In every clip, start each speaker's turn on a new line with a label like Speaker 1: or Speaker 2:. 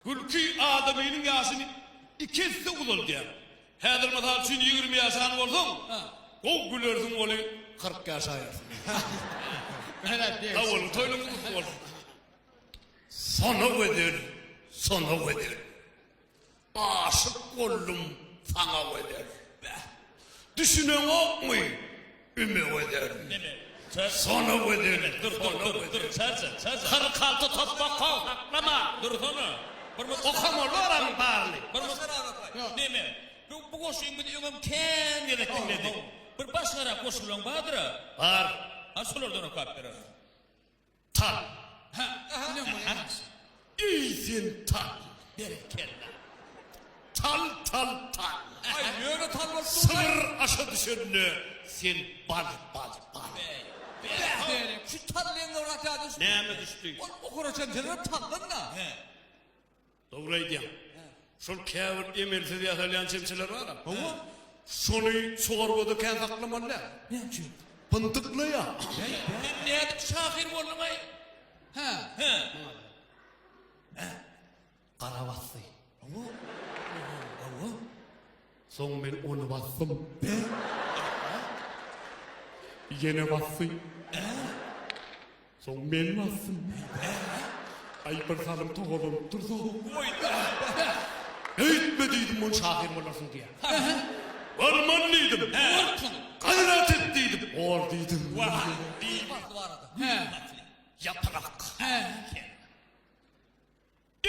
Speaker 1: Gülki adamynyň ýaşyny iki esse uzaldýar. Häzir mysal üçin 20 ýaşan bolsaň, gowy gülersiň weli 40 ýaşaýarsyň. Sag boluň, toýlaryňyz gutly bolsun. Sona gözel, sona gözel. Aşyk boldum saňa gözel. Bäh. Düşüneňokmy üme gözel. Sona gözel, sona gözel. 46 topbak how, saklama.
Speaker 2: Dursana.
Speaker 1: Okamaly oranyn baryny.
Speaker 2: Neme? Bu bu goşgyny biz öňem kän gezek diňledik. Bir başgarak goşgulaň bardyr-a?
Speaker 1: Bar.
Speaker 2: Ha şolardan okap berersiň.
Speaker 1: Tal. Eý sen tal. Berekella. Tal tal tal.
Speaker 3: Aý ýöne tal bolup dur.
Speaker 1: Sygyr aşa düşende sen bal bal bal.
Speaker 3: Şu tal diýen bir zat ýa düşdi.
Speaker 1: Näme düşdi?
Speaker 3: Ol okara çemçeler taldan-da.
Speaker 1: Dogry aýdýaň. Şol käbir emelsiz ýasalýan çemçeler bar-a. Hawa. Şony çorbada kän saklamaly däl.
Speaker 3: Näme üçin?
Speaker 1: Pyntyklaýar.
Speaker 2: Sen nädip şahyr bolduň-aý?
Speaker 3: Hä.
Speaker 2: Hä.
Speaker 1: Gara basdy.
Speaker 3: Hawa. Hawa.
Speaker 1: Soň men ony basdym. Ýene basdy. Soň men basdym. Aý bir salym togalanyp dursa. Öýtme diýdim, muny şahyr bolarsyň diýýär. Bolman diýdim. Gaýrat et diýdim. Bor diýdim. Ýaprak.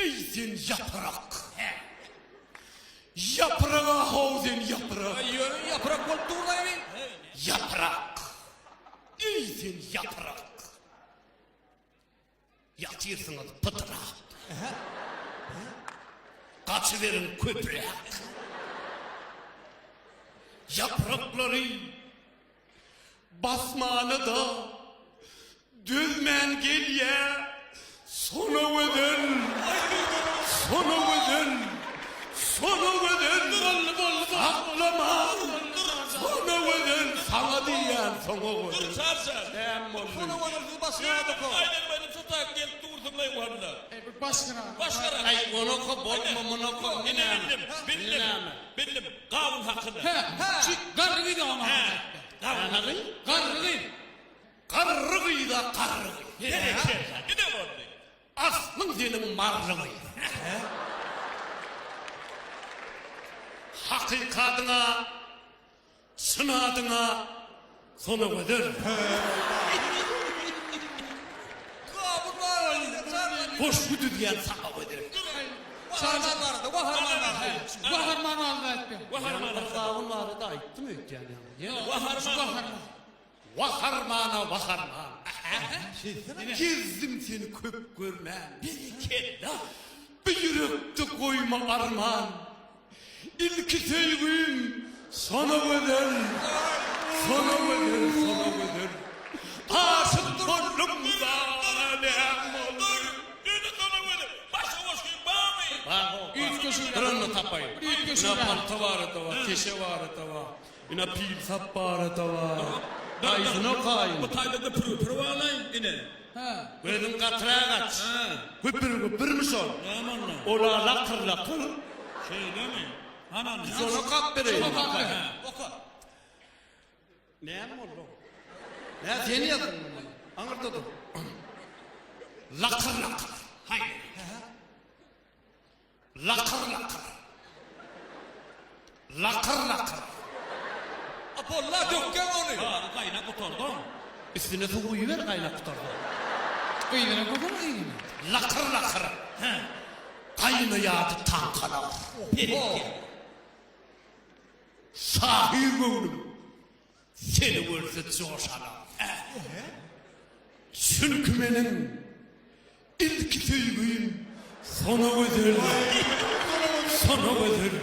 Speaker 1: Eý sen ýaprak. Ýapraga how sen ýaprak.
Speaker 3: Aý ýöne ýaprak bolup durlaý.
Speaker 1: Ýaprak. Eý sen ýaprak. Ýatyrsyňyz pytrap. Gaçyberiň köpräk. Ýapraklary Basmana-da dözmän gelýä Sonagözel, Sonagözel, Sonagözel, saklama, Sonagözel, saňa diýýän Sonagözel. Näme boldy?
Speaker 3: Sonagözel siz başgarak oka.
Speaker 2: Aýdan-baýdan şu taýyp gelip dursuň-laý walla. Başgarak.
Speaker 1: Aý, ony oka, bolma, muny oka, indi
Speaker 2: Ine
Speaker 1: näme?
Speaker 2: bildim,
Speaker 1: Indi
Speaker 2: bildim,
Speaker 1: näme?
Speaker 2: bildim. Gawun hakynda.
Speaker 3: Hä, şu garry gyz oňa aýtdy.
Speaker 2: Garry
Speaker 3: gyz? Garry gyz.
Speaker 1: Garry gyza garry gyz.
Speaker 2: Berekella. Ine boldy.
Speaker 1: Aslyň seniň marly gyz. Hakykadyňa, çyn adyňa Sonagözel. Goşgy düzýän Saňagözel.
Speaker 3: Waharman barada, Waharman barada. Waharman barada aýtdy.
Speaker 2: Waharman
Speaker 1: Bir gawun barada aýtdym öýtýän ýaňy.
Speaker 2: Waharman.
Speaker 1: Waharmana waharman. Gezdim seni köp görmän.
Speaker 2: Berekella.
Speaker 1: Bu ýürekde goýma arman. Ilki söýgüm Sonagözel. Sonagözel, Sonagözel. Aşyk boldum da näm boldy?
Speaker 2: Ýöne Sonagözel, başga goşgyň barmy?
Speaker 1: Bar ho, bar. Dur onda tapaýyn. Ine palta barada bar, teşe barada bar. Ine pilsap barada bar. Haýsyny okaýyn?
Speaker 2: Bu taýda-da pür-pür barlaý, ine.
Speaker 1: Gözüň gatyrak aç. Güpür-güpürmi şol?
Speaker 2: Näme onda?
Speaker 1: Ol-a lakyr-lakyr.
Speaker 2: Şeýlemi? Hany onda?
Speaker 1: Şony okap bereýin.
Speaker 2: Oka, hä.
Speaker 3: Oka.
Speaker 1: Näme boldy? Nä sen ýazdyň muny? Aňyrda dur. Lakyr-lakyr.
Speaker 2: Haýdy.
Speaker 1: Lakyr-lakyr. Lakyr-lakyr.
Speaker 3: Apolla dökgäň ony.
Speaker 2: Gazy gaýnap gutardyň.
Speaker 1: Üstüne suw guýuber gaýnap gutarsa.
Speaker 3: Yzyna goýsana yzyna.
Speaker 1: Lakyr-lakyr.
Speaker 2: Hä.
Speaker 1: Gaýnaýardy taňkalar.
Speaker 2: Berekella.
Speaker 1: Şahyr göwnüm. Seni görse joş alar. Çünki meniň ilki söýgüm Sonagözel. Sonagözel.